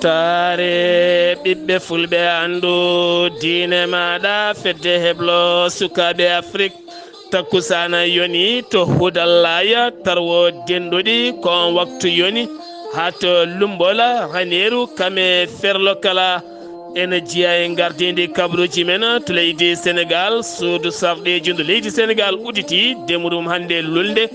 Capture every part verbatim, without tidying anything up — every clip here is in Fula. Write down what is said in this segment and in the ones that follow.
Taare ɓiɓɓe fulɓe, anndu diine maaɗa, fedde heblo sukaaɓe Afrik. Takkusaana yoni to Hudallaya, tarwo denɗuɗi, ko on waktu yoni haa to Lumbola, Raneeru, kame ferlo kala. Ene jeyaa e ngardiindi kabaruuji men to leydi Senegaal, suudu sarɗiiji ndu leydi Senegaal udditi, ndemu ɗum hannde lulnde.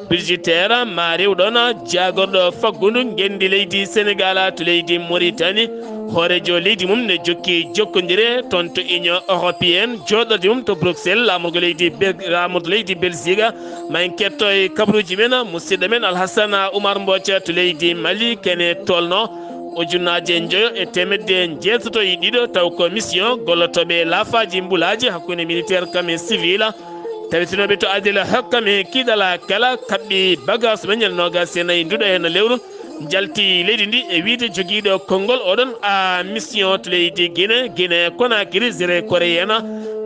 Brigidaire ma rewɗon jaagorɗo faggudu ngenndi leydi Senegaal to leydi Mauritanie. Hooreejo leydi mum ne jokki jokkondire toon to Union Européenne, jooɗorde mum to Bruxelles, laamorgo leydi Bel-, laamorgo leydi Belgique. Ma en ketto e kabaruuji men, musidɗo men Alhassana Oumar Mbodj to leydi Mali, kene tolno ujunnaaje njoyo e teemedde njeetato e ɗiɗo, taw ko mission gollotooɓe laafaaji mbulaaji hakkunde militaire kam e civil. Tawitinooɓe to Adel Hokkam e Kidala kala kaɓɓi bagaas ɓe ñande noogaas e nayi nduɗo heen lewru, njalti leydi ndi e wiyde jogiiɗo konngol oɗon a mission to leydi Guinée, Guinée Conakry, Zéro Coréen,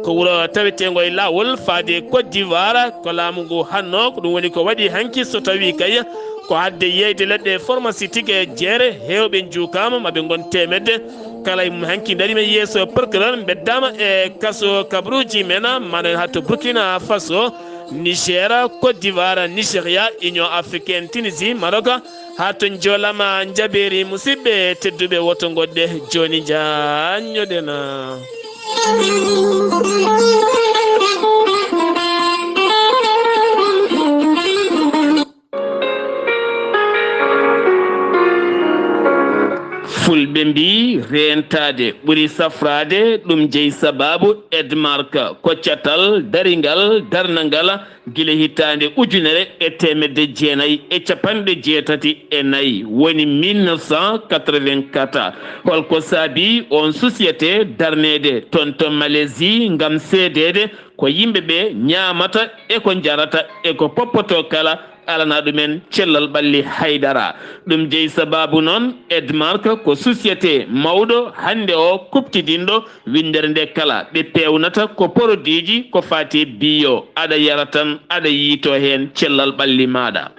ko wuro taweteengo e laawol faade Côte d'Ivoire. Ko laamu ngu hannoo, ko ɗum woni ko waɗi hanki so tawi kay ko hadde yeeyde leɗɗe pharmaceutique e jeere, heewɓe njuukaama, ma ɓe ngon teemedde. Kala e mum hanki dariima yeeso procureur, mbeddaama e kaso kabaruuji men, manan haa to Burkina Faso, Niger, Côte d'Ivoire, Nigeria, Union Africaine, Tunisie, Maroc, haa to njoolama njabeeri. Musidɓe tedduɓe, woto ngodde jooni, njaanñoɗen. Fulɓe mbii, reentaade ɓuri safraade. Ɗum jeyi sabaabu Edmark, ko catal daringal darnangal gila hitaande ujunere e teemedde jeenayi e capanɗe jeetati e nayi, woni mille neuf cent quatre-vingt-quatre. Holko saabii oon société darneede toon to Malaisie ngam seedeede ko yimɓe ɓe ñaamata e ko njarata e ko poppotoo kala, alana ɗumen cellal ɓalli haydara. Ɗum jeyi sabaabu noon, Edmark ko société mawɗo hannde o kuɓtidinɗo winndere nde kala. Ɓe peewnata ko poroduiji ko faati e bio, aɗa yara tan, aɗa yiito heen cellal ɓalli maaɗa.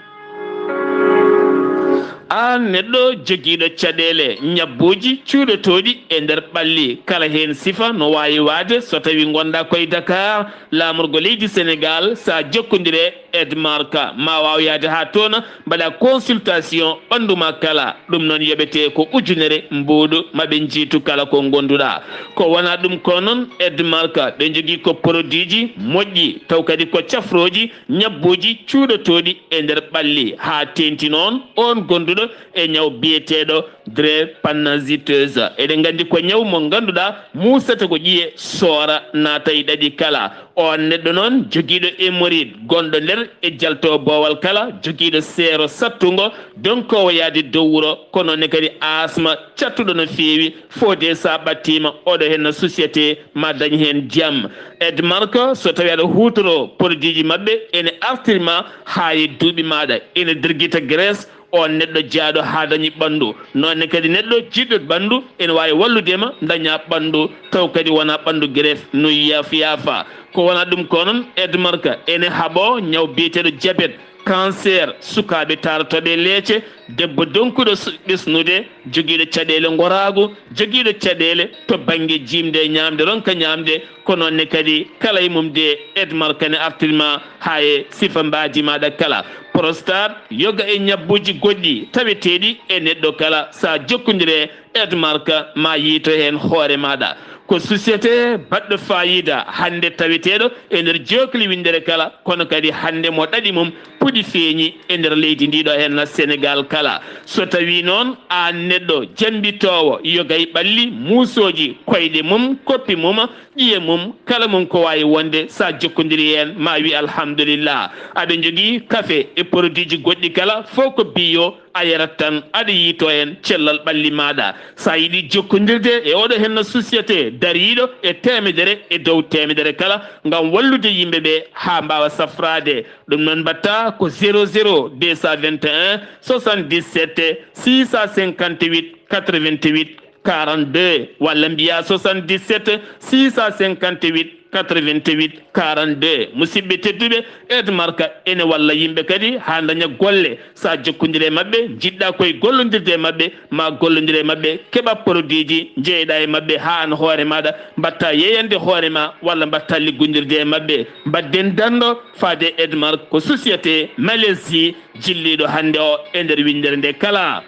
Aan neɗɗo jogiiɗo caɗeele, ñabbuuji cuuɗotooɗi e nder ɓalli, kala heen sifa no waawi waade. So tawi ngonɗa koye Dakar, laamorgo leydi Senegaal, sa jokkondire Edmark, ma waaw yaade haa toon, mbaɗa consultation ɓanndu ma kala. Ɗum noon yoɓete ko ujunere mbuuɗu, ma ɓe njiitu kala ko ngonduɗa. Ko wona ɗum ko noon, Edmark ɓe njogii ko produitji moƴƴi, taw kadi ko cafrooji, ñabbuuji cuuɗotooɗi e nder ɓalli, haa teeŋti noon oon gonduɗo e ñaw biyeteeɗo drépanocytose. Eɗen nganndi ko ñaw mo ngannduɗaa muusata ko ƴiye, soora, naata e ɗaɗi kala. Oon neɗɗo noon jogiiɗo hémorroïde gonɗo nder e jalto boowal kala, jogiiɗo seero sattungo, donkoowo yaade dow wuro, kono ne kadi asma cattuɗo no feewi, fodde sa ɓattiima oɗo heen no société ma dañ heen jam. Edmark, so tawi aɗa huutoro produitji maɓɓe, ene artirma haa e duuɓi maaɗa, ene dirgita graisse, on neɗɗo jaaɗo haa dañi ɓanndu. Noon ne kadi neɗɗo jiɗɗo ɓanndu ene waawi wallude ma daña ɓanndu, taw kadi wona ɓanndu greffe no yaaf yaafa. Ko wona ɗum ko noon, Edmark ene haɓo ñaw biyeteeɗo diabète, cancer, sukaaɓe taarotooɓe leece, debbo donkuɗo su-, ɓesnude, jogiiɗo caɗeele ngoraagu, jogiiɗo caɗeele to bannge jiimde e ñaamde, ronka ñaamde, ko noon ne kadi kala e mum de Edmark ne artirma haa e sifa mbaadi maaɗa kala. Prostate, yoga e ñabbuuji goɗɗi taweteeɗi e neɗɗo kala, sa jokkondire Edmark ma yiito heen hoore maaɗa. Ko société baɗɗo faayiida hannde taweteeɗo e nder jookli winndere kala, kono kadi hannde mo ɗaɗi mum puɗi feeñi e nder leydi ndi ɗo heen Senegaal kala. So tawi noon aan neɗɗo jambitoowo yoga e ɓalli, muusooji koyɗe mum, koppi mum, ƴiye mum, kala mum ko waawi wonde, sa jokkondiri heen ma wi alhamdulillah. Aɓe njogii kafe e produitji goɗɗi kala, fof ko bio, a yarat tan, aɗa yiito heen cellal ɓalli maaɗa. Sa yiɗi jokkondirde e oɗo heen société dariiɗo e teemedere e dow teemedere kala ngam wallude yimɓe ɓe haa mbaawa safraade, ɗum noon mbaɗta ko zéro zéro deux cent vingt et un soixante-dix-sept six cent cinquante-huit quatre-vingt-huit quarante-deux, walla mbiya soixante-dix-sept six cent cinquante-huit quatre-vingt-huit quarante-deux. Musidɓe tedduɓe, Edmark ene walla yimɓe kadi haa ndaña golle. So a jokkondire e maɓɓe, njiɗɗa koye gollondirde e maɓɓe, ma gollondire e maɓɓe, keɓa produit ji, njeeyɗa e maɓɓe haa an hoore maɗa, mbatta yeeyande hoore ma, walla mbatta liggondirde e maɓɓe. Mbaɗden danndo faade Edmark, ko société Malaisie jilliiɗo hannde o e nder winndere nde kala.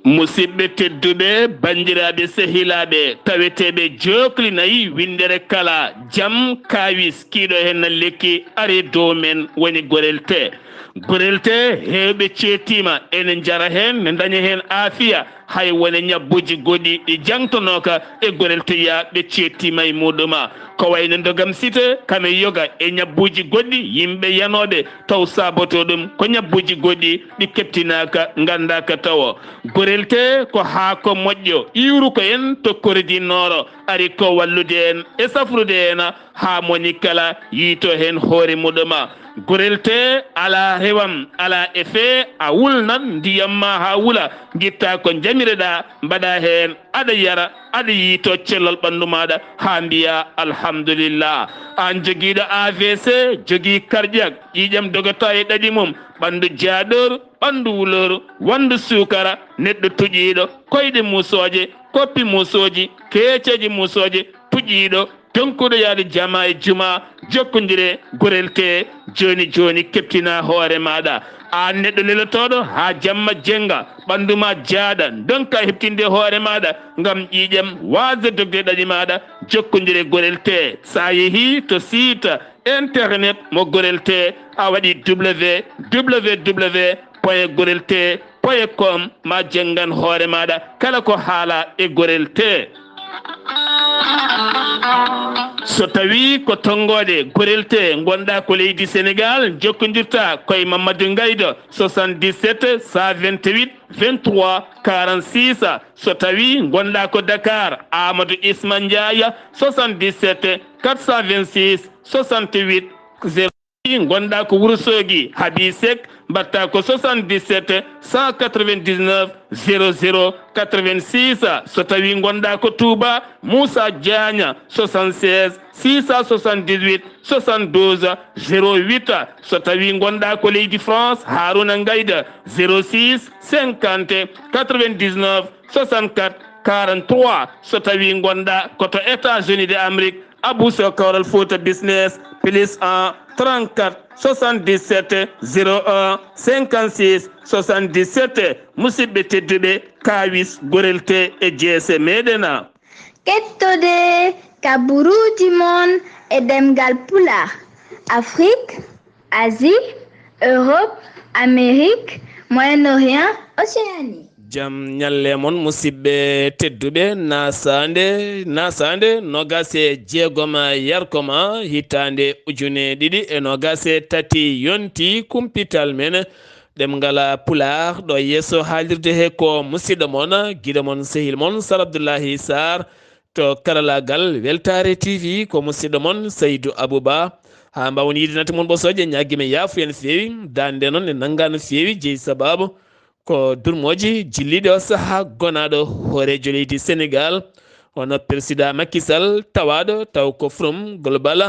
Musidɓe tedduɓe, banndiraaɓe, sehilaaɓe, taweteeɓe jookli nayi winndere kala, jam kaawis kiiɗo heen na lekki ari dow men woni Gorel Tee. Gorel Tee, heewɓe ceettiima, ene njara heen, ne ndaña heen aafiya, hay wone ñabbuuji goɗɗi ɗi jaŋtonooka e Gorel Tee, ɓe ceettiima e muɗuma. Ko wayno ndogam site, kame yoga e ñabbuuji goɗɗi, yimɓe yanooɓe taw saabotoo ɗum ko ñabbuuji goɗɗi ɗi keɓtinaaka, nganndaaka tawo. Gorel Tee ko haako moƴƴo, iwru ko en to Kordi Nooro, ari ko wallude en e safrude en haa moni kala yiito heen hoore muɗuma. Gorel Tee alaa rewam, alaa effet, a wulnan ndiyam ma haa wula, ngitta ko njamireɗaa, mbaɗa heen, aɗa yara, aɗa yiito cellal ɓanndu maɗa haa mbiya alhamdulillah. Aan jogiiɗo A V C, jogii cardiaque, ƴiiƴam dogata e ɗaɗi mum, ɓanndu jaaɗor, ɓanndu wulor, wanndu suukara, neɗɗo tuƴiiɗo, koyɗe muusooje, koppi muusooji, keeceeje muusooje, tuƴiiɗo, tonkuɗo yaade jama e juma, jokkondire Gorel Tee jooni jooni, keɓtina hoore maɗa. Aan neɗɗo lelotooɗo haa jamma jennga, ɓanndu ma jaaɗa, ndonka heɓtinde hoore maɗa ngam ƴiiƴam waasde dogde ɗaɗi maɗa, jokkondire Gorel Tee. So a yehii to site internet mo Gorel Tee, a waɗi W W W point gorel tee point com, ma jenngan hoore maɗa kala ko haala e Gorel Tee. So tawi ko tonngoode Gorel Tee ngonɗa ko leydi Senegal, jokkondirta koye Mamadou Ngaydo, soixante-dix-sept cent vingt-huit vingt-trois quarante-six. So tawi ngonɗa ko Dakar, Amadou Isma Ndiaye, soixante-dix-sept quatre cent vingt-six soixante-huit zéro. Ngonɗa ko Wuro Soogi, Habi Seck, mbaɗta ko soixante-dix-sept cent quatre-vingt-dix-neuf zéro zéro quatre-vingt-six. So tawi ngonɗa ko Touba, Moussa Diagne, soixante-seize six cent soixante-dix-huit soixante-douze zéro huit. So tawi ngonɗa ko leydi France, Harouna Ngayda, zéro six cinquante quatre-vingt-dix-neuf soixante-quatre quarante-trois. So tawi ngonɗa ko to États-Unis de Amérique, Abou Sow Kawral Fouta Business, plus un trente-quatre soixante-dix-sept zéro un cinquante-six soixante-dix-sept. Musidɓe tedduɓe, kaawis Gorel Tee e jeese meɗen. Kettode kaburuuji mon e ɗemngal Pulaar, Afrik, Asie, Europe, Amérique, Moyen-Orient, Océanie. Jam ñalle mon, musidɓe tedduɓe, nasaande, nasaande nogas e jeegom yarkoma, hitaande ujune ɗiɗi e nogas e tati yonti kumpital men ɗemngal Pulaar. Ɗo yeeso haalirde he ko musidɗo mon, giɗo mon, sehil mon, Sar Abdullahi Sarr. To karalaagal Weltaare T V, ko musidɗo mon Saydu Abuba. Haa mbaawen yiide nate mon ɓosooje, ñaagii mi yaafo en feewi. Daande noon ne nanngaa no feewi, jeyi sabaabu ko durmooji jilliiɗi o sahaa gonaaɗo hooreejo leydi Senegal, hono Persidaa Macky Sall, tawaaɗo taw ko Forum Global,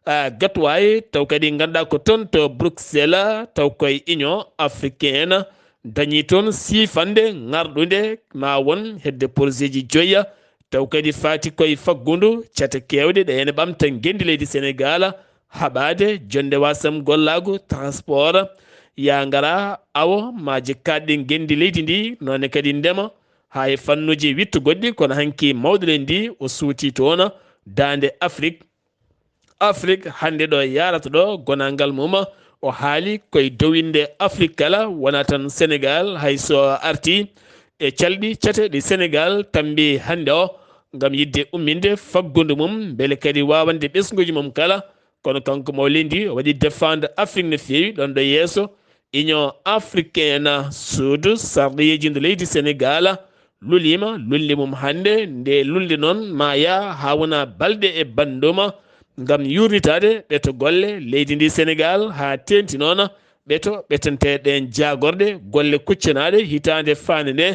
a, Gatwaay, taw kadi ngannduɗaa ko toon to Bruxelles, taw koye Union Africaine, dañii toon siifannde ŋarɗunde ma won hedde porosieji joya, taw kadi faati koye faggudu cate keewɗe ɗe ene ɓamta ngenndi leydi Senegal, haɓaade jonnde wasam gollaagu, transport, yaa ngara awo maaje kaaɗɗe ngenndi leydi ndi, noone kadi ndema, haa e fannuuji wiɗto goɗɗi, kono hanki mawɗo leydi ndi o suuti toon daande Afrik. Afrik hannde ɗo yaarata ɗo, gonangal mum o haali koye dowinde Afrik kala, wona tan Senegal, hay so arti e calɗi cate ɗi Senegal tambi hannde o, ngam yiɗde umminde faggudu mum, mbele kadi waawande ɓesnguuji mum kala. Kono kanko mo leydi o waɗi défendre Afrik no feewi, ɗoon ɗo yeeso Union Africaine, suudu sarɗiyeeji ndu leydi Senegal luliima, lulnde mum hannde. Nde lulnde noon ma yaa haa wona balɗe e bannduma ngam yuurnitaade ɓeto golle leydi ndi Senegal, haa teeŋti noon ɓeto ɓetante ɗeen jaagorɗe, golle kuccanaaɗe hitaande faande nde,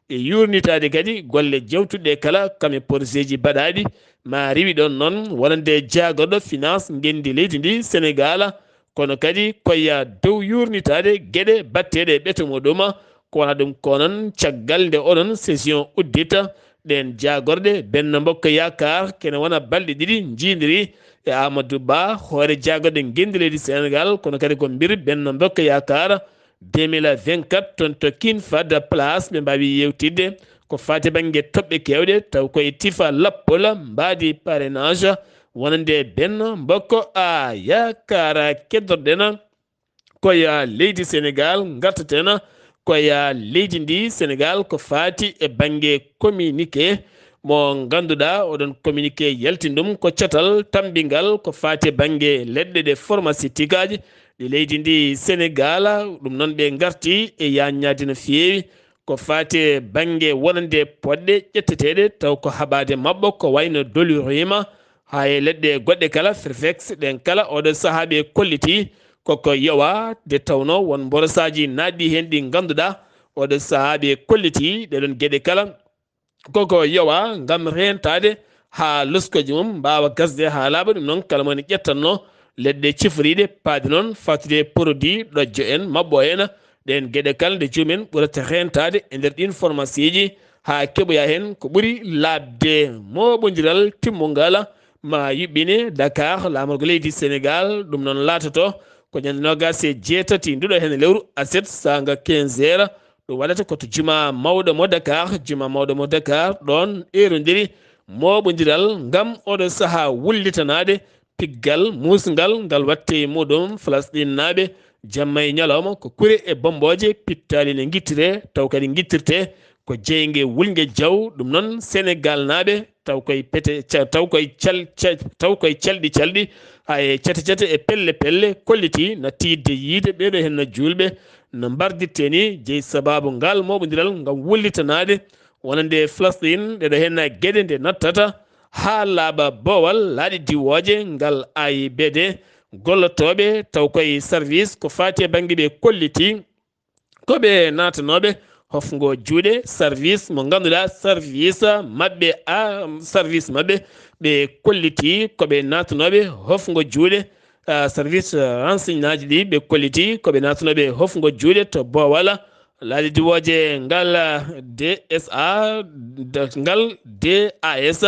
e yuurnitaade kadi golle jawtuɗe kala kam e porosieji baɗaaɗi, ma riwi ɗoon noon wonande jaagorɗo finance ngenndi leydi ndi Senegaal, kono kadi ko ya dow yuurnitaade geɗe batteeɗe e ɓeto muɗum. Ko wona ɗum ko noon caggal nde oɗon session uddita ɗeen jaagorɗe, Benno Mbokk Yaakaar kene wona balɗe ɗiɗi njiidiri e Amadou Ba, hoore jaagorɗe ngenndi leydi Senegaal, kono kadi ko mbir Benno Mbokk Yaakaar deux mille vingt-quatre, toon to King Fahd Palace, ɓe mbaawi yewtidde ko faati bannge toɓɓe keewɗe, taw koye tifa lappol mbaadi parrainage wonande Benno Mbokk Yaakaar. Keddorɗen koye leydi Senegaal, ngartaten koye leydi ndi Senegaal ko faati e bannge communiqué mo ngannduɗaa oɗon communiqué yaltin ɗum ko catal tammbingal ko faati e bannge leɗɗe ɗe pharmaceutique aji ɗi leydi ndi Senegaal. Ɗum noon ɓe ngarti e yaññaade no feewi ko faati e bannge wonande poɗɗe ƴetteteeɗe taw ko haɓaade maɓɓo ko wayno Dolurima, haa e leɗɗe goɗɗe kala, Ferfex, ɗeen kala oɗo sahaa ɓe kolliti koko yowa, nde tawnoo won mborosaaji naatɗi heen ɗi ngannduɗaa oɗo sahaa ɓe kolliti ɗee ɗoon geɗe kala koko yowa ngam reentaade haa loskooji mum mbaawa gasde haa laaɓa. Ɗum noon kala mo ne ƴettatnoo leɗɗe ciforiiɗe paaɗe noon fatude e produit ɗojjo en, maɓɓo en, ɗeen geɗe kala nde joomum en ɓurata reentaade e nder ɗiin pharmacie ji haa keɓoya heen ko ɓuri laaɓde. Mooɓondiral timmungal ma yuɓɓine Dakar, laamorgo leydi Senegaal, ɗum noon laatoto ko ñande noogaas e jeetati nduɗo heen lewru aset, saanga quinze heures. Ɗum waɗata ko to juma mawɗo mo Dakar, juma mawɗo mo Dakar, ɗoon eerondiri mooɓondiral ngam oɗo sahaa wullitanaade piggal muusngal ngal watte e muɗum Falasɗinnaaɓe jamma e ñalawma ko kure e bommbooje pittaali ne ngittire taw kadi ngittirte ko jeynge wulnge jaw. Ɗum noon Senegaalnaaɓe taw koye pete ca-, taw koye cal-, ca-, taw koye calɗi calɗi, haa e cate cate e pelle pelle kolliti na tiiɗde yiyde ɓeeɗo heen no juulɓe no mbarditte ni jeyi sabaabu ngal mooɓondiral ngam wullitanaade wonande Falasɗin ɗeɗo heen geɗe nde nattata haa laaɓa boowal laaɗe diwooje ngal A I B D gollotooɓe taw koye service ko faati e bannge ɓe kolliti ko ɓe naatanooɓe hofngo juuɗe service mo ngannduɗaa service maɓɓe a service maɓɓe ɓe kolliti ko ɓe naatanooɓe hofngo juuɗe, ah, service renseignement ji ɗi ɓe kolliti ko ɓe naatanooɓe hofngo juuɗe to boowal laaɗe diwooje ngal D S A, ngal D A S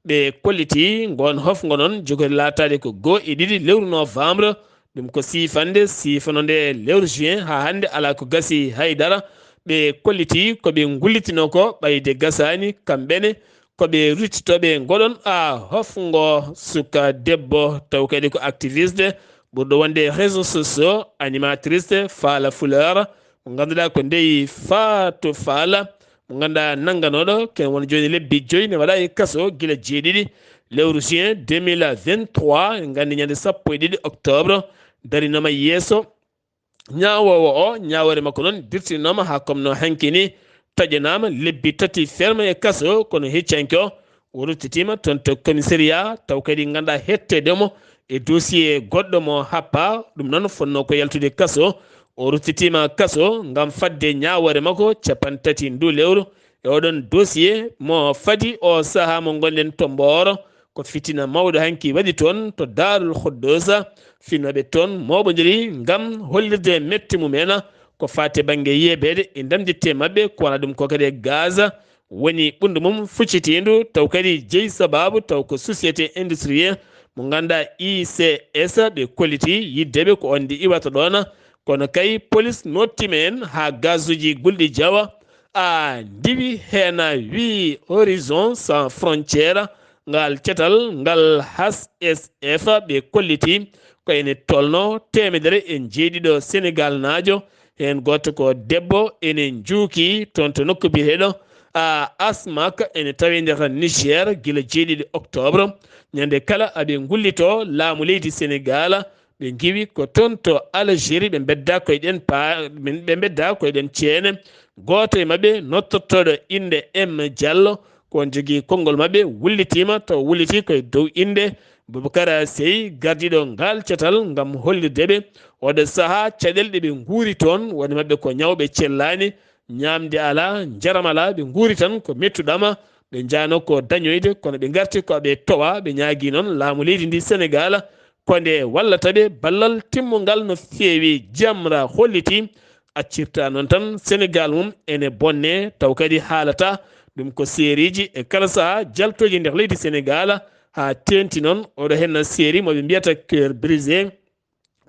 ɓe kolliti ngoon hofngo noon jogori laataade ko goo e ɗiɗi lewru novembre. Ɗum ko siifande siifano nde lewru juin haa hannde alaa ko gasi hay dara. Ɓe kolliti ko ɓe ngullitino ko ɓayde gasaani kamɓe ne ko ɓe ruttitooɓe ngoɗon a hofngo suka debbo taw kadi ko activiste ɓurɗo wonde réseau sociaux animatrice Faala Fleur mo ngannduɗaa ko ndey Fatou Faala mo ngannduɗaa nannganooɗo ken won jooni lebbi joyi ne waɗa e kaso gila jeeɗiɗi lewru juin deux mille vingt-trois en nganndi ñande sappo e ɗiɗi octobre darinooma yeeso ñaawoowo o ñaawoore makko noon dirtinooma haa komno hanki ni taƴanaama lebbi tati ferme e kaso kono heccanke o o ruttitiima toon to commissariat taw kadi ngannduɗaa hetteede mo e dossier goɗɗo mo happa ɗum noon fotnoo ko yaltude kaso o ruttitiima kaso ngam fadde ñaawoore makko capanɗe tati ndu lewru e oɗon dossier mo fadi o sahaa mo ngonɗen to Mbooro ko fitina mawɗo hanki waɗi toon to Daarul Khuddusa. Finooɓe toon mooɓondiri ngam hollirde mette mum en ko faati bannge yeebeede e ndamditte maɓɓe ko wona ɗum ko kadi e gaz woni ɓunndu mum fuccitiindu taw kadi jeyi sabaabu taw ko société industrielle mo ngannduɗaa I C S ɓe kolliti yiddeɓe ko on ndi iwata ɗoon kono kay police nottima en haa gazuji gulɗi jawa a ndiwi heen a wii Horizon Sans Frontière ngal catal ngal H S F ɓe kolliti ko ene tolno teemedere e jeeɗiɗo Senegal naajo heen gooto ko debbo ene njuuki toon to nokku biyeteeɗo a Asmak ene tawi nder Niger gila jeeɗiɗi octobre ñande kala aɓe ngullito laamu leydi Senegal ɓe ngiwi ko toon to Algérie ɓe mbedda koye ɗen pa ɓe mbedda koye ɗen ceene gooto e maɓɓe nottortooɗo innde M Diallo ko on jogii konngol maɓɓe wullitiima taw wulliti koye dow innde Boubacar Seye, gardiiɗo ngaal catal ngam hollirde ɓe oɗo sahaa caɗeele ɗe ɓe nguuri toon, woni maɓɓe ko ñawɓe cellaani, ñaamde alaa, njaram alaa, ɓe nguuri tan ko mettuɗama, ɓe njaano ko dañoyde, kono ɓe ngarti ko ɓe towa, ɓe ñaagi noon laamu leydi ndi Senegaal, ko nde wallata ɓe ballal timmungal no feewi. Jamra holliti, accirta noon tan Senegaal mum ene bonne, taw kadi haalata ɗum ko seeriiji e kala sahaa jaltooji nder leydi Senegaal, haa teeŋti noon oɗo henna seeri mo ɓe mbiyata Cœur Brisé,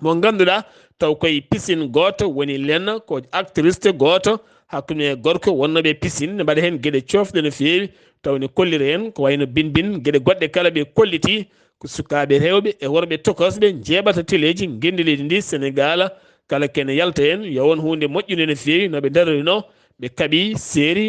mo ngannduɗaa taw koye piscine gooto woni lenna, ko actrice gooto hakkunde gorko wonnooɓe piscine, ne mbaɗa heen geɗe coofɗe no feewi, taw ne kollira heen ko wayno bin bin, geɗe goɗɗe kala ɓe kolliti, ko sukaaɓe rewɓe e worɓe tokosɓe njeeɓata teleeji ngenndi leydi ndi Senegaal, kala kene yalta heen yo won huunde moƴƴunde no feewi no ɓe ndarorinoo, ɓe kaɓi seeri,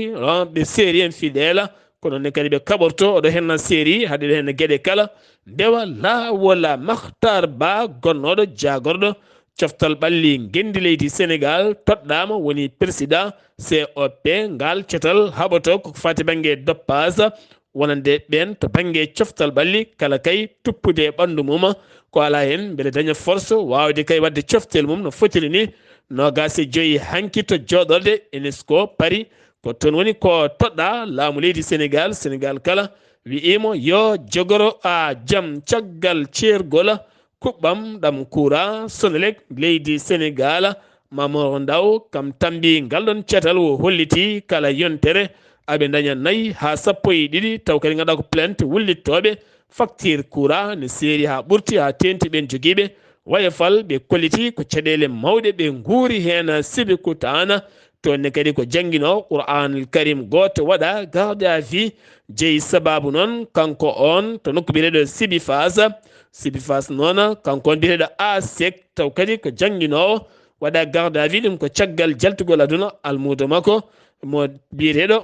ɓe seeri en fiɗeela, ko noon ne kadi ɓe kaɓorto oɗo henna seeri, haɗe ɗo henna geɗe kala, ndewa laawola Makhtar Ba, gonnooɗo jaagorɗo coftal ɓalli ngenndi leydi Senegaal, toɗɗaama woni président C O P, ngaal catal haɓoto ko faati bannge doppaas, wonande ɓeen to bannge coftal ɓalli, kala kay tuppude e ɓanndu mum, ko alaa heen mbele daña force waawde kay waɗde coftel mum no fotiri ni, noogaas e joyi hanki to jooɗorde UNESCO Paris, ko toon woni ko toɗɗaa laamu leydi Senegaal, Senegaal kala wi'iimo yo jogoro a jam caggal ceergol kuɓɓam ɗam kuuraa Sonelec leydi Senegaal, Mamour Ndaw kam tambi ngal ɗon catal o holliti kala yontere aɓe daña nayi haa sappo e ɗiɗi, taw kadi ngannduɗaa ko plainte wullittooɓe facture kuuraa ne seeri haa ɓurti haa teeŋti ɓeen jogiiɓe wayefal, ɓe kolliti ko caɗeele mawɗe ɓe nguuri heen Sébikotane, toon ne kadi ko jannginoowo Qur'aanul Karim gooto waɗaa garde à vue, jeyi sabaabu noon kanko oon to nokku biyeteeɗo Sibi Faas. Sibi Faas noon kanko oon biyeteeɗo Asek, taw kadi ko jannginoowo waɗaa garde à vue, ɗum ko caggal jaltugol aduna almuudo makko mo biyeteeɗo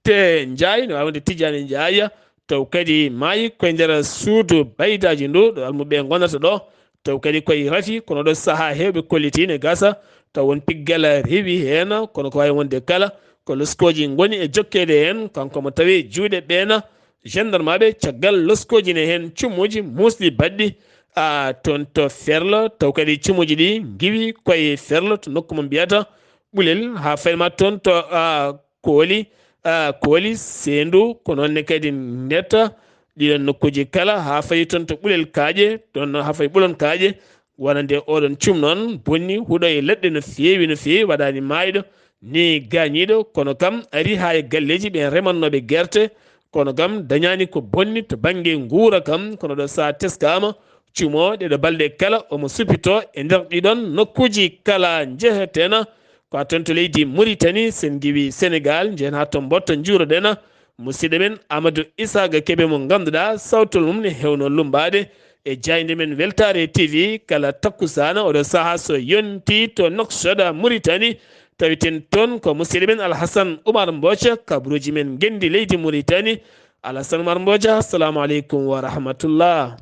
Te Njaay, no waawi wonde Tijjaani Njaay, taw kadi maayi koye nder suudu baydaaji ndu, ɗo almuɓe ngonata ɗo, taw kadi koye rafi, kono ɗo sahaa heewɓe kolliti ne gasa, taw won piggal rewi heen, kono ko waawi wonde kala, ko loskooji ngoni e jokkeede heen, kanko mo tawi juuɗe ɓeena, gendarmaaɓe, caggal loskooji ne heen cumuuji muusɗi baɗɗi, a, toon to Ferlo, taw kadi cumuuji ɗi ngiwi koye Ferlo to nokku mo mbiyata Ɓulel, haa fayi ma toon to, a, Kooli, a, Kooli, Seendu, ko noon ne kadi netta ɗiɗon nokkuuji kala, haa fayi toon to Ɓulel Kaaƴe, ɗoon noon haa fayi Ɓulon Kaaƴe, wonande oɗon cum noon bonni, huɗo e leɗɗe no feewi, no feewi, waɗaani maayɗo, ni gaañiiɗo, kono kam ari haa e galleeji ɓe remannooɓe gerte, kono kam dañaani ko bonni to bannge nguura kam, kono ɗo so a teskaama, cumo ɗeɗo balɗe kala, omo suppito e nder ɗiɗon nokkuuji kala njehetena, ko a toon to leydi Muritani, sen ngiwi Senegaal, njehen haa to Mboto njuuroɗena, musidɗo men Amadou Isaaga Kebe mo ngannduɗaa sawtol mum ne heewno lummbaade e jaaynde men Weltaare T V kala takkusaana, oɗo sahaa so yonti to Nouakchott Muritani, tawiten toon ko musidɗo men Alhasan Oumar Mbooca, kabruuji men ngenndi leydi Muritani. Alhasan Oumar Mbooca, assalamu aleykum wa rahmatullah.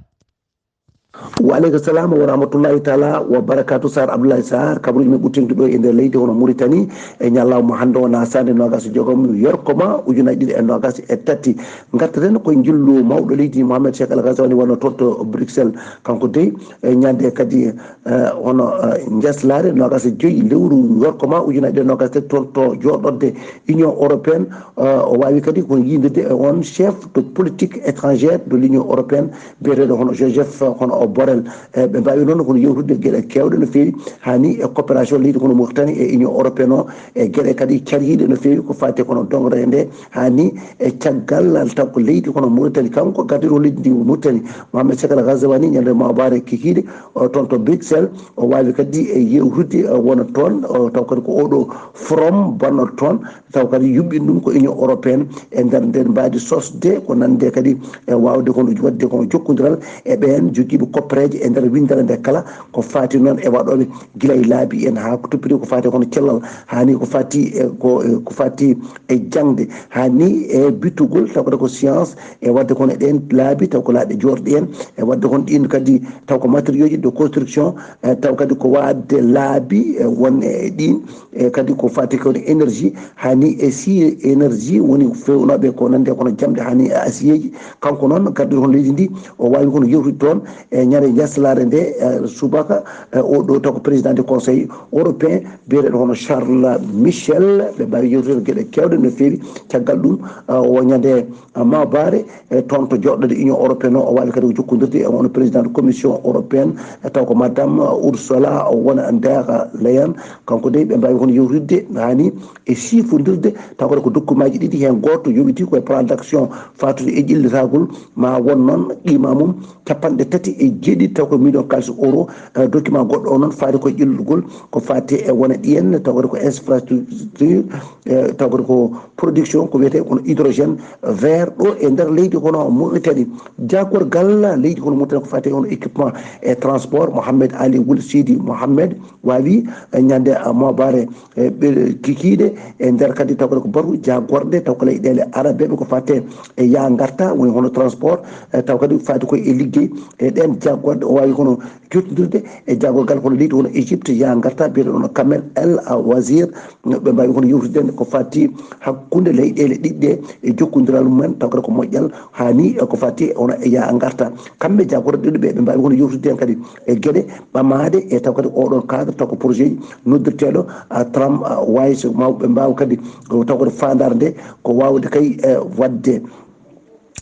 Wa aleykum salam wa rahmatullahi taala wa barakatu. Sar Abdoulaye Sar, kabruuji men ɓurtinɗi ɗo e nder leydi hono Muritani, e ñallawma hannde o, na sande noogas e joogom yorkoma ujunaaji ɗiɗi e noogas e tati. Ngartaten koye njillu mawɗo leydi Mohamed Cheikh El Ghazouani wonno toon to Bruxelles. Kanko dey, e ñande kadi, eh, hono, eh, njaslaare noogas e joyi lewru yorkoma ujunaaji ɗiɗi e noogas e tati toon to jooɗorde Union européenne, eh, o waawi kadi ko yiidirde e on chef de politique étrangère de l'Union européenne, biyeteeɗo hono Joseph, hono o Borrell. E ɓe mbaawi noon kono yewtude geɗe keewɗe no feewi, haa ni e coopération leydi kono Mauritanie e Union européenne o, e geɗe kadi cariiɗe no feewi ko faati kono dongre nde, haa ni e caggal taw ko leydi kono Mauritanie. Kanko gardiiɗo leydi ndi Mauritanie, Mohamed Cheikh El Ghazouani, ñande mawbaare kikiiɗe, o toon to Bruxelles, o waawi kadi e yewtude, o wona toon, o taw kadi ko oɗo forum bonno toon, taw kadi yuɓɓin ɗum ko Union européenne e nder nden mbaadi sosde ko nande kadi e waawde kono waɗde kono jokkondiral e ɓeen jogiiɓe koppereeje e nder winndere nde kala, ko faati noon e waɗooɓe gila e laabi en haa ko toppiti ko faati kono cellal, haa ni ko faati e ko, e ko faati e jaŋde, haa ni e bittugol taw kadi ko science, e waɗde kono e ɗeen laabi taw ko laabi joorɗi en, e waɗde kono ɗiin kadi taw ko matériaux de construction, e taw kadi ko waɗde laabi e won e ɗiin, e kadi ko faati kono énergie, haa ni e si énergie woni fewnooɓe ko nande kono jamɗe haa ni e asiyeeji. Kanko noon gardiiɗo kono leydi ndi, o waawi kono yewtude toon e ñande njaslaare nde, e subaka, e oɗo taw ko président du conseil européen, biyeteeɗo hono Charles Michel. Ɓe mbaawi yewtude geɗe keewɗe no feewi. Caggal ɗum, e o ñande, e mawbaare, e toon to joɗɗode Union européenne o, o waawi kadi ko jokkondirde e hono président de commission européenne, e taw ko madame Ursula von der Leyen. Kanko dey ɓe mbaawi kono yewtidde haa ni e siifondirde, taw kadi ko document ji ɗiɗi, heen gooto yowitii ko e plan d'action faatude e ƴellitagol, ma won noon qima mum capanɗe tati e jeeɗiɗi taw ko million kaalis euro. E document goɗɗo o noon faati ko e ƴellugol ko faati e wona ɗiyen taw kadi ko infrastructure, e taw kadi ko production ko wiyetee kono hydrogène vert ɗo e nder leydi kono Mauritanie. Jaagorgal leydi kono Mauritanie ko faati e hono équipement e transport, Mohamed Ali Wul Sidi Mohamed waawi, e ñande, e mawbaare, e ɓe kikiiɗe e nder kadi taw kadi ko batu jaagorɗe taw ko leyɗeele arabeeɓe ko faati e yaa ngarta woni hono transport, e taw kadi faati koye e liggey e ɗeen jaagorɗe. O waawi kono jottindirde e jaagorgal kono leydi hono Égypte yaa ngarta biyeteeɗo hono Kamel El Wazir. Ɓe mbaawi kono yewtidde ko faati hakkunde leyɗeele ɗiɗi ɗe e jokkondiral mumen taw kadi ko moƴƴal haa ni e ko faati e hono e yaa ngarta. Kamɓe jaagorɗe ɗiɗi ɓe, ɓe mbaawi kono yewtidde heen kadi e geɗe ɓamaaɗe e taw kadi oɗon cadre taw ko projet ji noddirteeɗo, a, tram, a, wise mawɓe mbaawa kadi, o, taw kadi faandaare nde ko waawde kay, e, waɗde,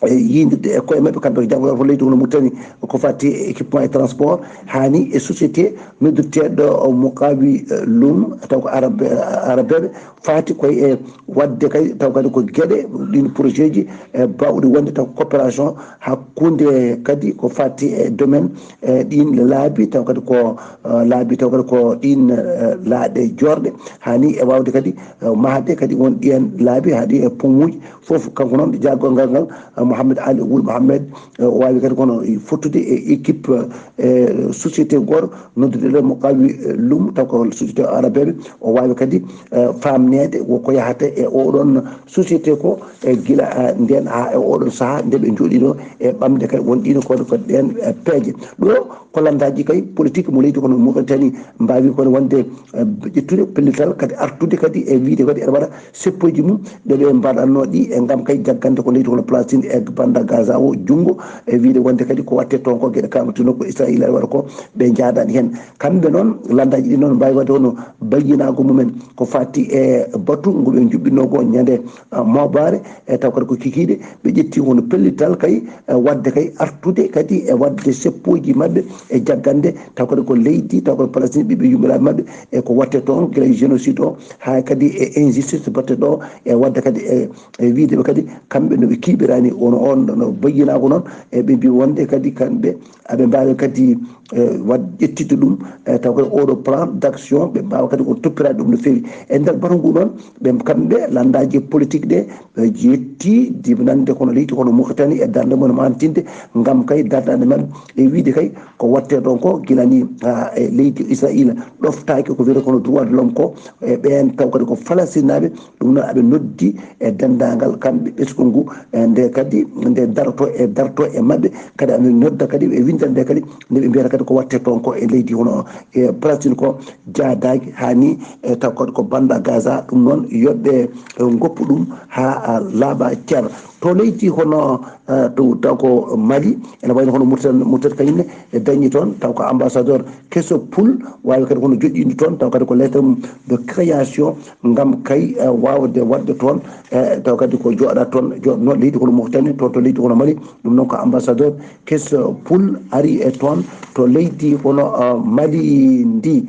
e, yiidirde e koye maɓɓe kamɓe ko jaagorɗe fof leydi kono Mauritanie ko faati e équipement e transport haa ni e société noddirteeɗo, o, Muqawi, e, Lum taw ko arabe, arabeeɓe faati koye e waɗde kay taw kadi ko geɗe ɗin projet ji, e, baawɗi wonde taw ko coopération hakkunde kadi ko faati e domaine, e, ɗin laabi taw kadi ko, e, laabi taw kadi ko ɗin, e, laaɗe joorɗe haa ni e waawde kadi, e, mahde kadi won ɗiyen laabi haa ɗi e pomuuji fof. Kanko noon jaagorgal ngal, e, Mohamed Ali Wul Mohamed, e, o waawi kadi kono fottude e équipe, e, société gooto noddude ɗo Muqawi, e, Lum taw ko société arabeeɓe. O waawi kadi, e, faamneede wo ko yahata e oɗon société ko, e, gila, e, ndeen haa e oɗon sahaa nde ɓe njooɗii ɗo e ɓamde kadi won ɗiino ko, ko ɗeen, e, peeje. Ɗo ko lanndaaji kay politique mo leydi kono Mauritanie mbaawi kono wonde, e, ƴettude pellital kadi artude kadi e wiyde kadi ene waɗa seppooji mum ɗe ɓe mbaɗatnoo ɗi e ngam kay jaggande ko leydi kono Palestine e banda Gaza o junngo e wiyde wonde kadi ko waɗte toon ko geɗe kaaɓe tino ko Israila waɗa ko ɓe njaadaani heen. Kamɓe noon lanndaaji ɗi noon mbaawi waɗde hono bayyinaago mumen ko faati e batu ngu ɓe njuɓɓinoo ko ñande, a, mawbaare e taw kadi ko kikiiɗe ɓe ƴetti hono pellital kay, e, waɗde kay artude kadi e waɗde seppooji maɓɓe e jaggande taw kadi ko leydi taw kadi Palestine ɓiɓɓe yummiraaɓe maɓɓe e ko waɗte toon gila e génocide o haa kadi e injustice batte ɗo e waɗde kadi e, e wiyde ɓe kadi kamɓe no ɓe kiiɓirani ono on no bayyinaago noon e ɓe mbi wonde kadi kamɓe aɓe mbaawi kadi, e, waɗ ƴettitde ɗum, e, taw kadi oɗo plan d'action ɓe mbaawa kadi ko toppiraade ɗum no feewi e nder batu ngu noon ɓe kamɓe lanndaaji politique ɗe ɓe ƴetti jibinande kono leydi kono Mauritanie e darnde mum mantinde ngam kay darnande maɓɓe e wiyde kay ko waɗte ɗon ko gila ni, a, e leydi Israila ɗoftaaki ko wiyete kono droit de l'homme ko e ɓeen taw kadi ko Falastinaaɓe. Ɗum noon aɓe noddi e denndaangal kamɓe ɓesngu ngu, e nde kadi nde daroto e darto e maɓɓe kadi aɓe nodda kadi e winndere nde kadi nde ɓe mbiyata kadi ko waɗte toon ko e leydi hono e Palestine ko jaadaaki haa ni e taw kadi ko banda Gaza. Ɗum noon yoɓɓe, e, ngoppu ɗum haa, a, laaɓa cer to leydi hono, e, to taw ko Mali ene wayno hono Mauritanie, Mauritanie kañum ne e dañi toon taw ko ambassadeur keso pul waawi kadi kono joɗɗinde toon taw kadi ko lettre mum de création ngam kay, e, waawde waɗde toon, e, taw kadi ko jooɗa toon joɗno leydi kono Mauritanie toon to leydi kono Mali. Ɗum noon ko ambassadeur keso pul ari e toon to leydi kono, e, Mali ndi.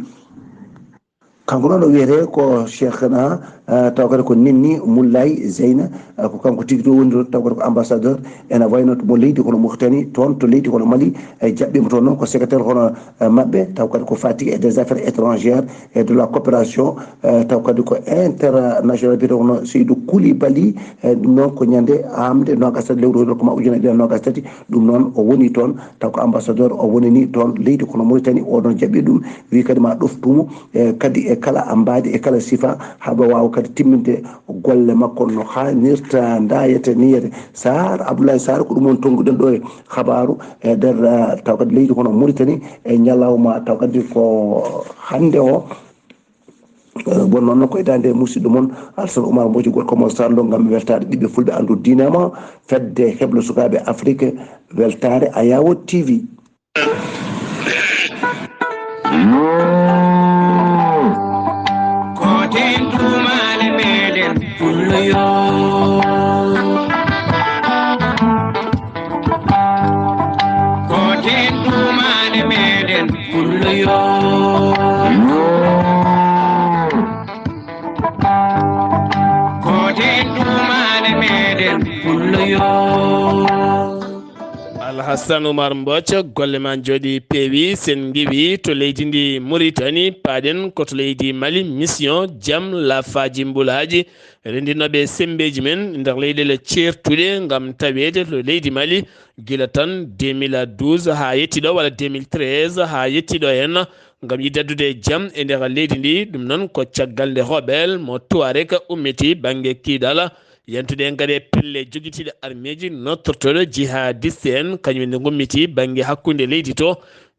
Kanko noon o wiyetee ko Cheikhna, eh, taw kadi ko Nenni Moulay Zeyna, eh, ko kanko tigi to woni toon, taw kadi ko ambassadeur ena wayno mo leydi kono Mauritanie, toon to leydi kono Mali, eh, jaɓɓiima toon noon ko secrétaire hono, eh, maɓɓe, taw kadi ko faati e des affaires étrangères et de la coopération, eh, taw kadi ko international, biyetee kono Seydou Koulibaly, eh, ɗum noon ko ñande aamde noogaas tati lewru hoyɗo ko ma ujunere ɗiɗi e noogaas tati, ɗum noon o woni toon, taw ko ambassadeur o woni ni toon leydi kono Mauritanie, o ɗon jaɓɓi ɗum, wi kadi ma ɗoftu mo, e kadi e kala ambaadi e kala sifa, haɓa waawa kadi timminde golle makko no haanirta, ndaayete, niyete. Sarr, Abdoulaye Sarr, ko ɗum woni tonnguɗen ɗo e habaaru e nder, eh, taw kadi leydi kono Mauritanie e ñalawma taw kadi ko hannde o. Eh, won noon ko e daande musidɗo mon Alassane Oumar Mbodji, gorko mo Sarr Lo, ngam weltaade ɓiɓɓe fulɓe anndu diine ma, fedde heblo sukaaɓe Afrique, weltaare Ayawo T V. Koten tumale meɗen pullo yo. Koten tumale meɗen pullo yo. Koten tumale meɗen pullo yo. Alhassan Oumar Mbodj, golle ma njooɗi peewi, sen ngiwi to leydi ndi Mauritanie, paaɗen ko to leydi Mali, mission jam laafaji mbulaji, renndinooɓe semmbeeji men nder leyɗeele ceertuɗe ngam taweede to leydi Mali, gila tan deux mille douze haa yetti ɗo, walla deux mille treize haa yetti ɗo en, ngam yiɗde addude jam e nder leydi ndi. Ɗum noon ko caggal nde rebelle mo Touareg ummiti bannge Kidal, yantude en kadi e pelle jogitiiɗe armeeji nodtortooɗo jihadiste en, kañum en nde ngummiti bannge hakkunde leydi to.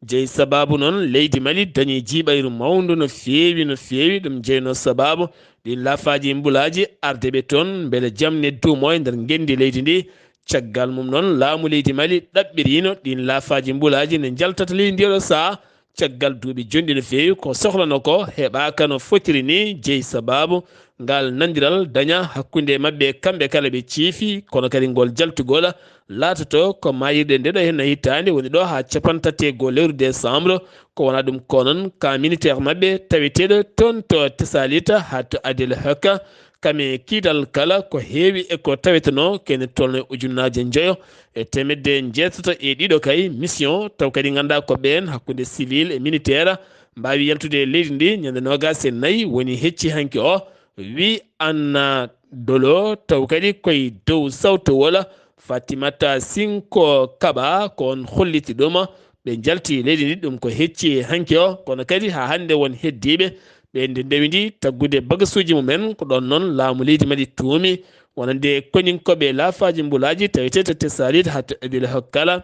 Jeyi sabaabu noon leydi Mali dañi jiiɓayru mawndu no feewi, no feewi. Ɗum jeyno sabaabu ɗin laafaaji mbulaaji arde ɓe toon, mbele jam ne duumo e nder ngenndi leydi ndi. Caggal mum noon, laamu leydi Mali ɗaɓɓirino ɗin laafaaji mbulaaji ne njaltata ley ndiɗo saha. Caggal duuɓi jonɗi no feewi, ko sohlano ko heɓaaka no fotiri ni, jeyi sabaabu ngal nandiral daña hakkunde maɓɓe kamɓe kala ɓe ciifi, kono kadi ngol jaltugol laatoto ko maayirɗe ndeɗo henna hitaande woni ɗo haa cappantato e goo lewru décembre. Ko wona ɗum ko noon ka militaire maɓɓe taweteeɗo toon to Tesalita haa to Adel Heka, kame kiidal kala ko heewi e ko tawetenoo kene tolno e ujunnaaje njoyo e teemedde njeetato e ɗiɗo kay mission, taw kadi nganndaa ko ɓeen hakkunde civil e militaire mbaawi yaltude e leydi ndi ñande noogaas e nayi woni hecci hanki o, wi Anna Dolo, taw kadi koye dow sawtowol Fatimata Sinko Kaba ko on holliti ɗum. Ɓe njalti leydi ndi, ɗum ko hecci hanki o, kono kadi haa hannde won heddiiɓe ɓe nde ndewindi taggude bagasuuji mumen. Ko ɗoon noon laamu leydi Mali tuumi wonande koninkooɓe laafaaji mbulaaji taweteeɗo Tesalita haa to Adel Hokkala,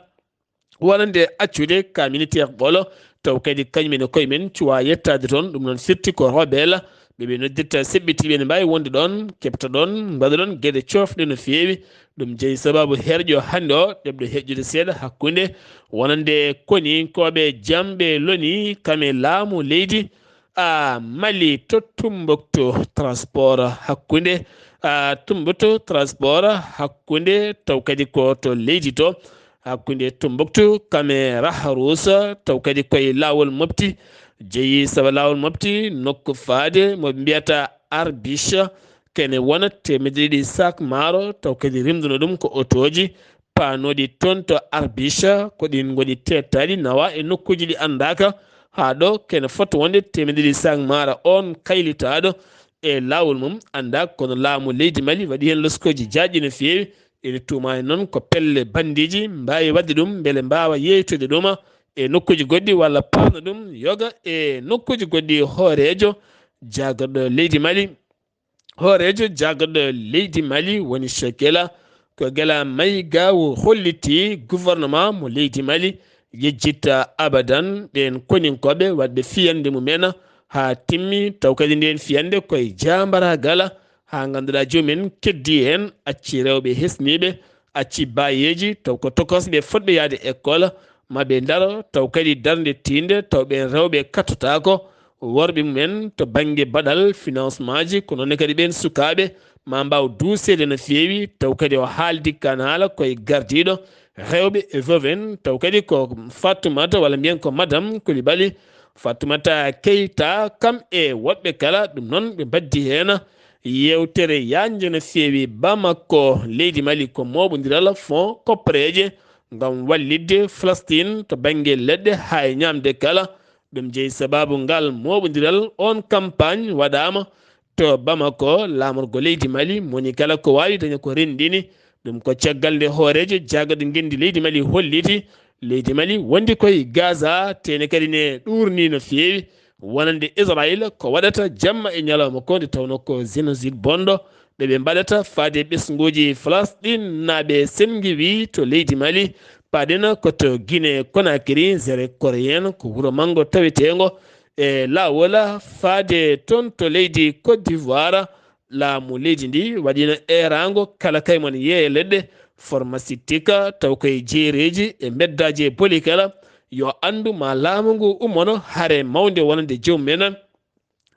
wonande accude ka militaire ɓolo, taw kadi kañum en e koye men cuwa yettaade toon. Ɗum noon firti ko rebelle ɓe ɓe noddirta seɓɓitiiɓe ne mbaawi wonde ɗoon, keɓta ɗoon, mbaɗa ɗoon geɗe coofɗe no feewi. Ɗum jeyi sabaabu herƴo hannde o, ɗeɓɗo heƴƴude seeɗa hakkunde wonande koninkooɓe jamɓe loni kam e laamu leydi, a, Mali to Tumbuktu, transport hakkunde, a, Tumbuktu, transport hakkunde, taw kadi ko to leydi to, hakkunde Tumbuktu kam e Raharous, taw kadi koye laawol Mopti jeyi, sabu laawol Mopti nokku faade mo ɓe mbiyata Arbiche, kene wona teemedde ɗiɗi sac maaro, taw kadi rimduno ɗum ko otooji paanooɗi toon to Arbiche, ko ɗin ngoni teettaaɗi nawa e nokkuuji ɗi anndaaka. Haa ɗo kene foti wonde teemedde ɗiɗi sac maaro on kaylitaaɗo e laawol mum anndaaka, kono laamu leydi Mali waɗi heen loskooji jaajɗi no feewi. Ene tuumaa e noon ko pelle banndiiji mbaawi waɗde ɗum mbele mbaawa yeeytude ɗum e nokkuuji goɗɗi walla paana ɗum yoga e nokkuuji goɗɗi. Hooreejo jaagorɗo leydi Mali, hooreejo jaagorɗo leydi Mali woni Chekela, ko Gela Maïga o holliti gouvernement mo leydi Mali yejjitta abadan ɓeen koninkooɓe waɗɓe fiyannde mumen haa timmi, taw kadi ndeen fiyannde koye jaambaragal, haa ngannduɗaa joomum en keddii heen, accii rewɓe hesniiɓe, accii baayeeji, taw ko tokosɓe fotɓe yahde école, ma ɓe ndaro, taw kadi darnde tiinde, taw ɓeen rewɓe kattotaako, worɓe mumen to bannge baɗal financement ji, ko noon ne kadi ɓeen sukaaɓe ma mbaaw duuseede no feewi, taw kadi o haaldi kan haala koye gardiiɗo rewɓe e veuve en, taw kadi ko Fatoumata walla mbiyen ko Madame Coulibaly, Fatumata Keita, kam e woɗɓe kala, ɗum noon ɓe mbaddi heen yeewtere yaajnde no feewi. Bamako, leydi Mali, ko mooɓondiral fond koppareeje ngam wallitde Falastiin to bannge leɗɗe haa e ñaamde kala. Ɗum jeyi sabaabu ngal mooɓondiral, oon campagne waɗaama to Bamako, laamorgo leydi Mali, moni kala ko waawi daña ko renndini. Ɗum ko caggal nde hooreejo jaagorɗe ngenndi leydi Mali holliti leydi Mali wondi koye Gaza, tene kadi ne ɗuurnii no feewi wonande Israel ko waɗata jamma e ñalawma ko, nde tawnoo ko génocide bonɗo ɓe ɓe mbaɗata faade ɓesnguuji Falasɗinnaaɓe. Senngi wii to leydi Mali, paaɗen ko to Guinée Conakry, Zéro Coréen, ko wuro manngo taweteengo e laawol faade toon to leydi Côte d'Ivoire. Laamu leydi ndi waɗiino eeraango kala kay mon yeeya leɗɗe pharmaceutique, taw koye jeereeji e mbeddaaji e boli kala, yo anndu ma laamu ngu ummono hare mawnde wonande joomum en.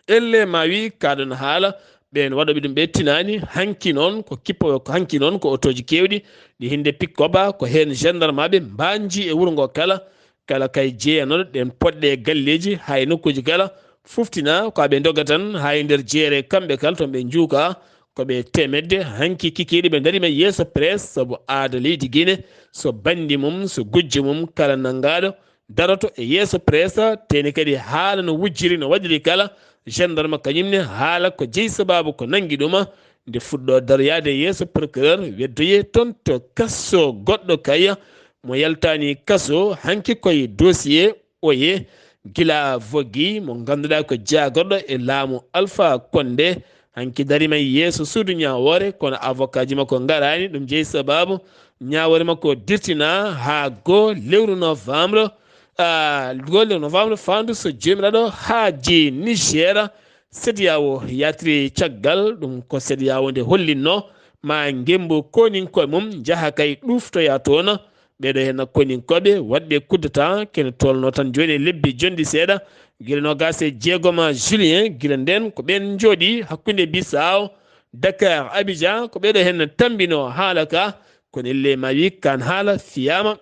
Elle ma wi kaɗon haala, ɓeen waɗooɓe ɗum ɓe tinaani. Hanki noon ko kippooɓe, ko hanki noon ko otooji keewɗi, ɗi hinde pick-up, ko heen gendarmaaɓe mbaanji e wuro ngo kala. Kala kay jeeyanooɗo ɗeen poɗɗe e galleeji, haa e nokkuuji kala, fuftina ko aɓe ndoga tan, haa e nder jeere kamɓe kala toon ɓe njuuka, ko ɓe teemedde. Hanki kikiiɗe ɓe ndarii ma yeeso presse, sabu aada leydi Guinée, so banndi mum, so gujjo mum, kala nanngaaɗo daroto e yeeso presse, tene kadi haala no wujjiri, no waɗiri kala. Gendarme kañum ne haala ko jeyi sabaabu ko nanngi ɗum, nde fuɗɗoo daroyaade e yeeso procureur, weddoyee toon to kaso goɗɗo kay mo yaltaani kaso. Hanki koye dossier oye, gila Vogui mo ngannduɗaa ko jaagorɗo e laamu Alpha Condé. Hanki dariima yeeso suudu ñaawoore, kono avocat ji makko ngaraani. Ɗum jeyi sabaabu ñaawoore makko dirtina haa goo lewru novembre, ah, goo lewru novembre faandu so Joomiraaɗo haaji. Niger, CEDEAO yaltiri caggal ɗum. Ko CEDEAO nde hollinnoo ma ngemmbu koninkoye mum njaha kay ɗuuftoya toon. Ɓeeɗo heen koninkooɓe waɗɓe coup d'État kene tolnoo tan jooni e lebbi jonɗi seeɗa, gila noogaas e jeegom juillet. Gila ndeen ko ɓeen njooɗii hakkunde Bissau, Dakar, Abidjan, ko ɓeeɗo heen tammbinoo haala ka. Kono elle ma wi kaan haala fiyaama.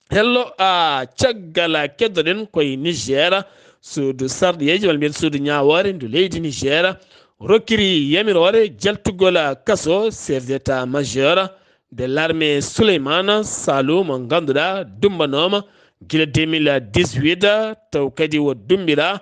Hello, a caggal a keddoɗen koye Niger, suudu sarɗiyeeji, walla mbiyen suudu ñaawoore ndu leydi Niger, rokkiri yamiroore jaltugol kaso chef d'état-major de l'armée Souleymane Salou, mo ngannduɗaa dummbanooma gila deux mille dix-huit, taw kadi o dummbira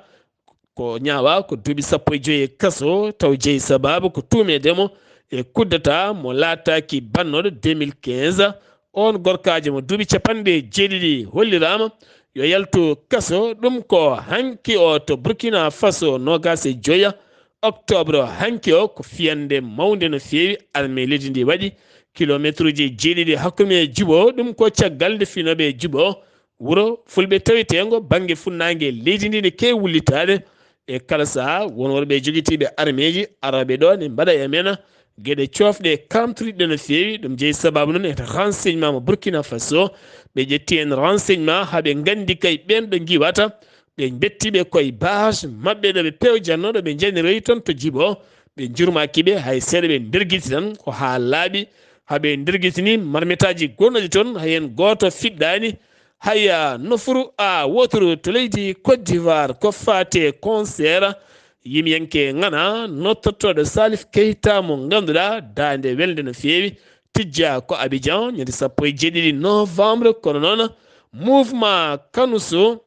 ko ñaawa ko duuɓi sappo e joyi e kaso, taw jeyi sabaabu ko tuumeede mo e coup d'État mo laataaki bannooɗo deux mille quinze. Oon gorkaajo mo duuɓi capanɗe jeeɗiɗi holliraama yo yaltu kaso. Ɗum ko hanki o to Burkina Faso, noogaas e joya octobre hanki o. Ko fiyannde mawnde no feewi armée leydi ndi waɗi, kilomeetruuji jeeɗiɗi hakkunde e Jubo. Ɗum ko caggal nde finooɓe e Jubo, wuro fulɓe taweteengo bannge funnaange leydi ndi, ne keewi wullitaade. E kala sahaa, won worɓe jogitiiɓe armeeji arooɓe ɗo ne mbaɗa e men geɗe coofɗe kamtoriɗɗe no feewi. Ɗum jeyi sabaabu noon e renseignement mo Burkina Faso. Ɓe ƴetti heen renseignement haa ɓe nganndi kay ɓeen ɓe ngiwata. Ɓe mbetti ɓe koye base maɓɓe ɗo ɓe pewjatnoo, ɗo ɓe njaniroyi toon to Jibo. Ɓe njurmaaki ɓe hay seeɗa, ɓe ndergiti tan ko haa laaɓi. Haa ɓe ndergitini marmetaaji gonnooɗi toon, hay heen gooto fiɗɗaani. Haya nofuru a woturu to leydi Côte d'Ivoire ko faate concert yimiyanke ŋana nottortooɗo Salif Keita mo ngannduɗaa daande welde no feewi, tijja ko Abidjan ñande sappo e jeeɗiɗi novembre. Kono noon mouvement Kanuso,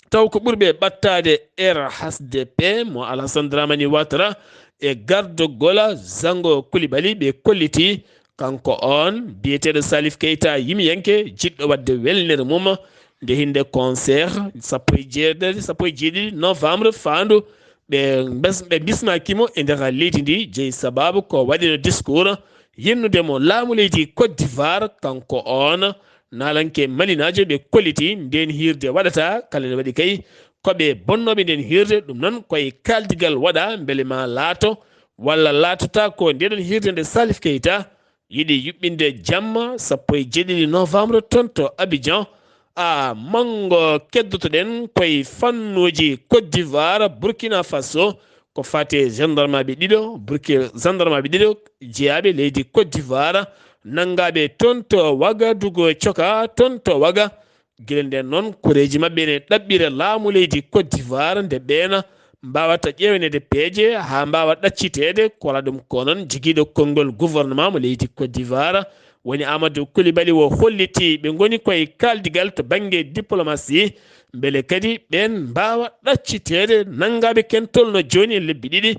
taw ko ɓurɓe ɓattaade R H D P mo Alassane Dramane Ouattara e gardogol Zango Coulibaly ɓe kolliti. Kanko oon biyeteeɗo Salif Keita yimiyanke jiɗɗo waɗde welnere mum nde hinde concert sappo e jeeɗiɗi, sappo e jeeɗiɗi novembre faandu. Ɓe mbes-, ɓe mbismaaki mo e nder leydi ndi, jeyi sabaabu ko waɗino discours yennude mo laamu leydi Côte d'Ivoire. Kanko oon naalanke malinaajo ɓe kolliti ndeen hiirde waɗata kala ne waɗi kay ko ɓe bonnooɓe ndeen hiirde. Ɗum noon koye kaaldigal waɗa mbele ma laato walla laatata ko ndeɗon hiirde nde Salif Keita yiɗi yuɓɓinde jamma sappo e jeeɗiɗi novembre toon to Abidjan. A manngo keddotoɗen koye fannuuji Côte d'Ivoire, Burkina Faso, ko faate gendarmeaɓe ɗiɗo, Burki-, gendarmeaɓe ɗiɗo jeyaaɓe leydi Côte d'Ivoire, nanngaaɓe toon to Ouagadougou, coka toon to Ouaga, Gila nden noon, koreeji maɓɓe ene ɗaɓɓira laamu leydi Côte d'Ivoire nde ɓeena mbaawata ƴeewaneede peeje haa mbaawa ɗacciteede. Ko alaa ɗum ko noon, jogiiɗo konngol gouvernement mo leydi Côte d'Ivoire woni Amadou Coulibaly o hollitii ɓe ngoni koye kaaldigal to bannge diplomasi, mbele kadi ɓeen mbaawa ɗacciteede nanngaaɓe ken tolno jooni e lebbi ɗiɗi.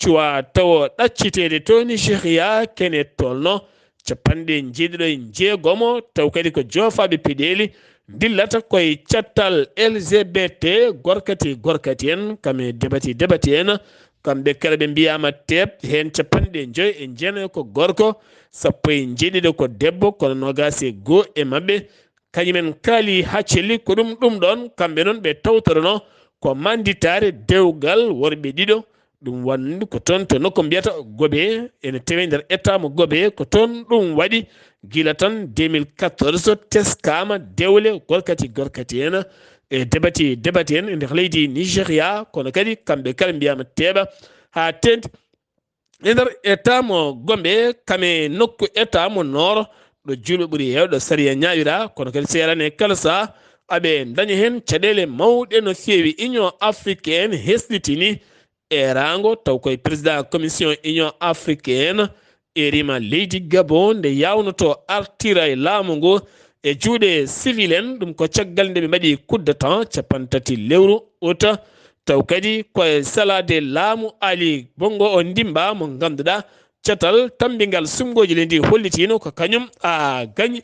Cuwaa tawo ɗacciteede to Nigeria kene tolno capanɗe njeeɗiɗo e jeegomo, taw kadi ko joofaaɓe peɗeeli ndillata koye cattal L G B T, gorkati gorkati en, kam e debati debati en. Kamɓe kala ɓe mbiyaama teep, heen capanɗe joy e jeenayo ko gorko, sappo e njeeɗiɗo ko debbo, kono noogaas e goo e maɓɓe kañumen kaali haa celli. Ko ɗum, ɗum ɗoon kamɓe noon ɓe tawtoronoo ko mannditaare dewgal worɓe ɗiɗo. Ɗum wonde ko toon to nokku mbiyata Gobe, ene tewee nder État mo Gobe. Ko toon ɗum waɗi gila tan deux mille quatorze, teskaama dewle gorkati gorkati en e debati debati en e nder leydi Nigeria, kono kadi kamɓe kala mbiyaama teeɓa haa teeŋti e nder État mo Gombe, kam e nokku État mo Nooro, ɗo juulɓe ɓuri heewde, ɗo sariya ñaawira, kono kadi seerani e kala sahaa aɓe ndaña heen caɗeele mawɗe no feewi. Union africaine hesɗitini eeraango, taw koye président commission Union africaine, eerima leydi Gabon nde yaawnotoo artira e laamu ngu e juuɗe civil en. Ɗum ko caggal nde ɓe mbaɗi coup d'état capanɗe tati lewru août. Taw kadi koye salaade laamu Ali Bongo Ondimba, mo ngannduɗaa catal tammbingal suɓngooji leydi hollitiino ko kañum a gañi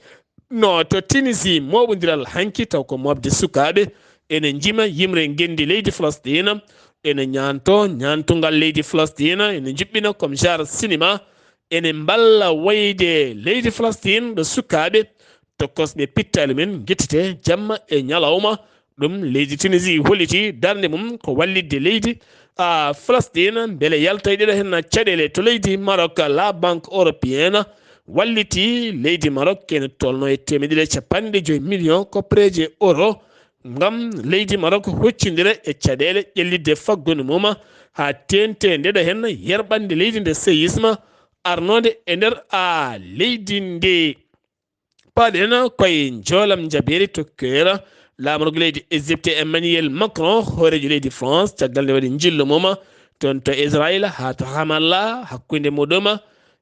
no to Tunisie mooɓondiral hanki, taw ko mooɓde sukaaɓe ene njima yimre ngenndi leydi Falasɗiina, ene ñaanto ñaantungal leydi Falasɗiina, ene njuɓɓina comme genre cinéma, ene mballa wayde leydi Falasɗiin ɗo sukaaɓe tokosɓe pittaali men njettite jamma e ñalawma. Ɗum leydi Tunisie holliti darnde mum ko wallitde leydi a Falasɗiina mbele yalta e ɗeɗo heen caɗeele to leydi Maroc. La Banque européenne walliti leydi Maroc kene tolno e teemedere e capanɗe joy million koppareeje euro ngam leydi Maroc huccondira e caɗeele ƴellitde faggudu mum haa teeŋti e ɗeɗo heen yerɓande leydi nde séisme arnoonde e nder a leydi ndi. Paaɗen koye njoolam njabeeri to keera laamorgo leydi Égypte Emmanuel Macron, hooreejo leydi France, caggal nde waɗi njillu mum toon to Israël haa to Ramallah, hakkunde muɗum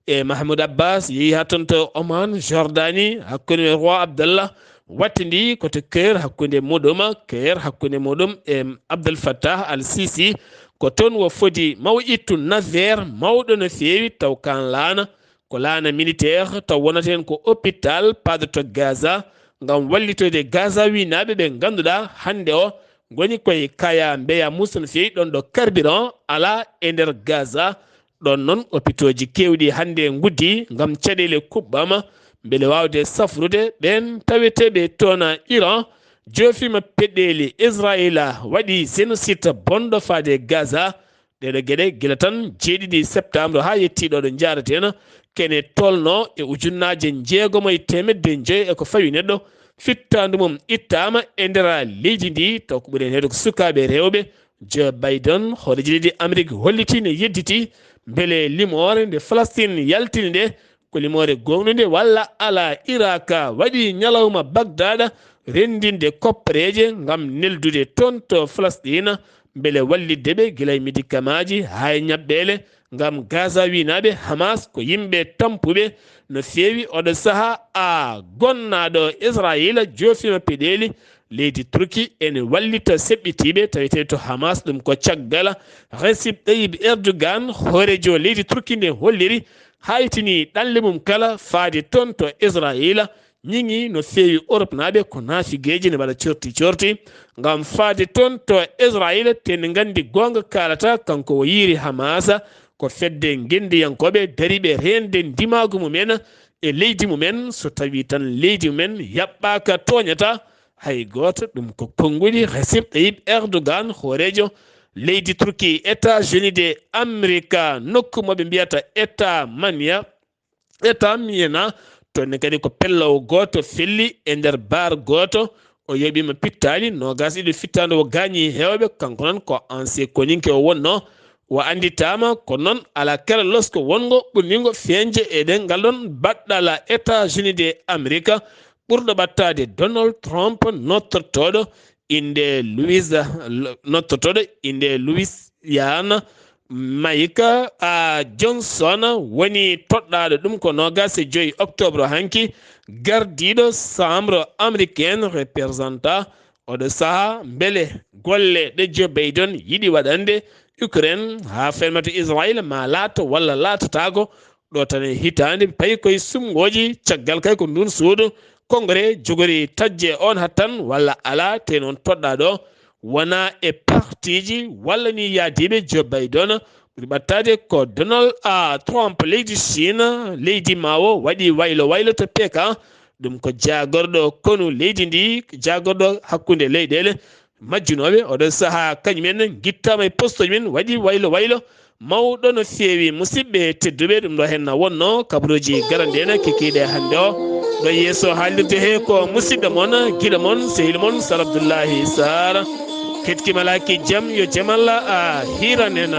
e Mahmoud Abbas, yehi haa toon to Oman, Jordanie, hakkunde roi Abdallah, wattindi ko to keer hakkunde muɗum, keer hakkunde muɗum e Abdel Fattah Al Sisi. Ko toon wo fodi maw ittu Nasser, mawɗo no feewi, taw kaan laana ko laana militaire, taw wonata heen ko hôpital paaɗo to Gaza ngam wallitoyde Gazawinaaɓe ɓe ngannduɗaa hannde o ngoni koye kaya mbeya muus no feewi, ɗoon ɗo carburant alaa e nder Gaza. Ɗoon noon, opitooji keewɗi hannde nguddii ngam caɗeele kuɓɓama mbele waawde safrude ɓeen taweteeɓe toon. Iran joofiima peɗeeli, Israayiila waɗi génocide bonɗo faade Gaza. Ɗeɗo geɗe gila tan jeeɗiɗi septembre haa yettii ɗo ɗo njaaraten, kene tolno e ujunnaaje njeegomo e teemedde joy e ko fawi neɗɗo fittaandu mum ittaama e nder leydi ndi, taw ko ɓuri heen heewde ko sukaaɓe rewɓe. Joe Biden, hooreejo leydi Amérique, hollitii ne yedditi mbele limoore nde Falastiin yaltini nde ko limoore gooŋɗunde walla alaa. Irak waɗi ñalawma Bagdad renndinde koppareeje ngam neldude toon to Falastiin mbele wallitde ɓe gila e medikamaaji haa e ñaɓɓeele ngam Gazawinaaɓe. Hamas ko yimɓe tampuɓe no feewi. Oɗo sahaa a gonnaaɗo Israayiila joofiima peɗeeli leydi Turki ene wallita seɓɓitiiɓe tawetee to Hamas. Ɗum ko caggal Recep Tayyip Erdogan, hooreejo leydi Turki nde holliri haytini ɗanle mum kala faade toon to Israayiila. Ñiŋi no feewi Oropnaaɓe ko naafigeeji ne mbaɗa corti corti ngam faade toon to Israayiila, te ne nganndi goonga kaalata kanko o yiiri Hamas ko fedde ngenndiyankooɓe dariiɓe reende ndimaagu mumen e leydi mumen. So tawii tan leydi mumen yaɓɓaaka, tooñata hay gooto. Ɗum ko konnguɗi Recep Tayyip Erdogan, hooreejo leydi Turki. États-Unis de Amerika, nokku mo ɓe mbiyata État Mania, État Mania, toon ne kadi ko pellowo gooto felli e nder baar gooto. O yooɓiima pittaali noogaas e ɗiɗi fittaandu, o gaañi heewɓe. Kanko noon ko ancien koninke o wonnoo. O annditaama, kono noon alaa kala losko wonngo ɓurningo feeñde e ɗen ngal ɗoon baɗɗala États-Unis de Amerika. ɓurɗo ɓattaade Donald Trump nottortooɗo innde Louis, nottortooɗo innde Louisiana, Mike, a, Johnson woni toɗɗaaɗo ɗum ko noogaas e joy octobre hanki, gardiiɗo Chambre américaine représentant. Oɗo sahaa, mbele golle ɗe Joe Biden yiɗi waɗande Ukraine haa fermata Israel ma laato walla laatataako, ɗo tan e hitaande, payi koye sumngooji caggal kay ko ndun suudu Congrès jogori tajje on hattan walla alaa, te noon toɗɗaaɗo wonaa e partiji walla ni yaadiiɓe Joe Biden. Ɓuri ɓattaade ko Donald a Trump leydi Chine, leydi maawo waɗi waylo waylo to Pékin. Ɗum ko jaagorɗo konu leydi ndi, jaagorɗo hakkunde leyɗeele majjunooɓe. Oɗo sahaa kañum en ngittaama e postoji men, waɗi waylo waylo mawɗo no feewi. Musidɓe tedduɓe, ɗum ɗo henna wonno kabaruuji garanɗi en kikiiɗe hannde o. Ɗo yeeso haalirde he ko musidɗo mon, giɗo mon, sehil mon, Sar Abdullahi Sar. Keɗkimalaaki jam, yo jam Allah a hiiran en.